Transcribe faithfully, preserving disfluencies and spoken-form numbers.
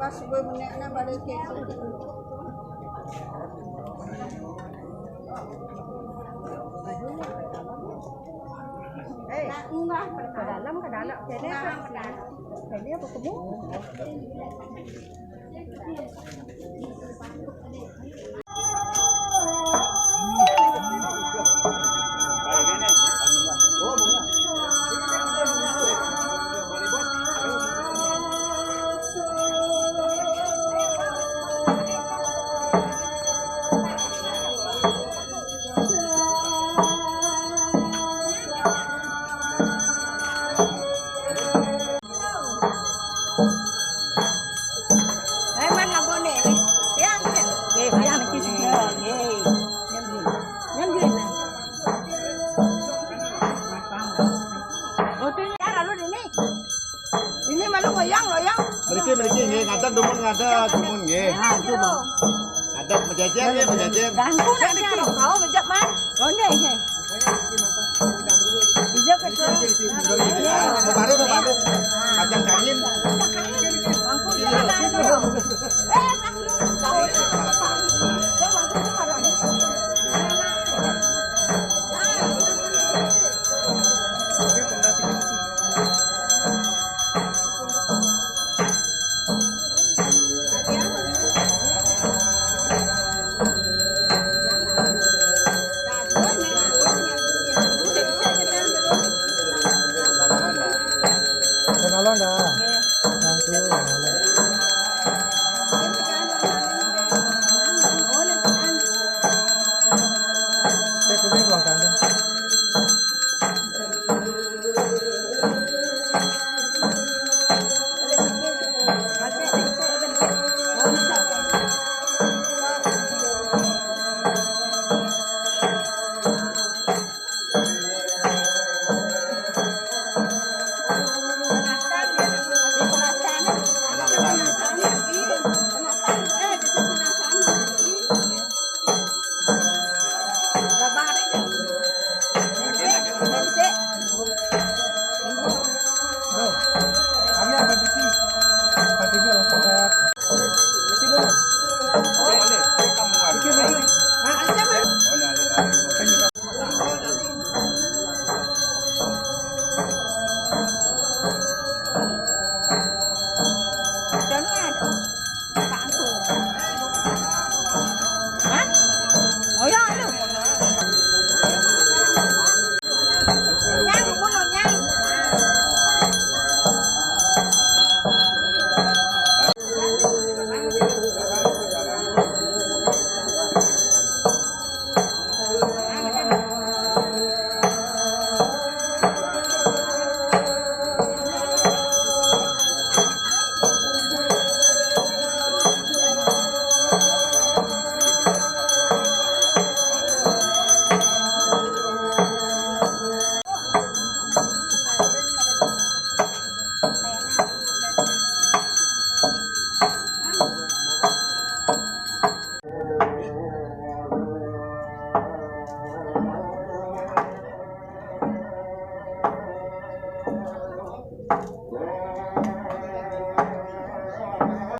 Pas gue menek na balik ke. Eh, enggak, ke dalam, ke dalam. Sini apa? Sini apa kamu? Ai man ngabone. Ya, nggih, ya niki juga. Nggih. Yang gini. Yang gini. Oke, ya lalu ini. Ini malu ngoyang, ngoyang. Mriki, mriki nggih, ngadeg dumun, ngadeg dumun nggih. Nah, itu, Bang. Ngadeg mejejer nggih, mejejer. Ganggu nak dia. Kau mejak man. Oh, nggih, nggih. Ijo ke tu. Baru, baru. Kacang kanin. Kenalon dah. Nggih. Nang tu, kenalon. Saya kuning doang,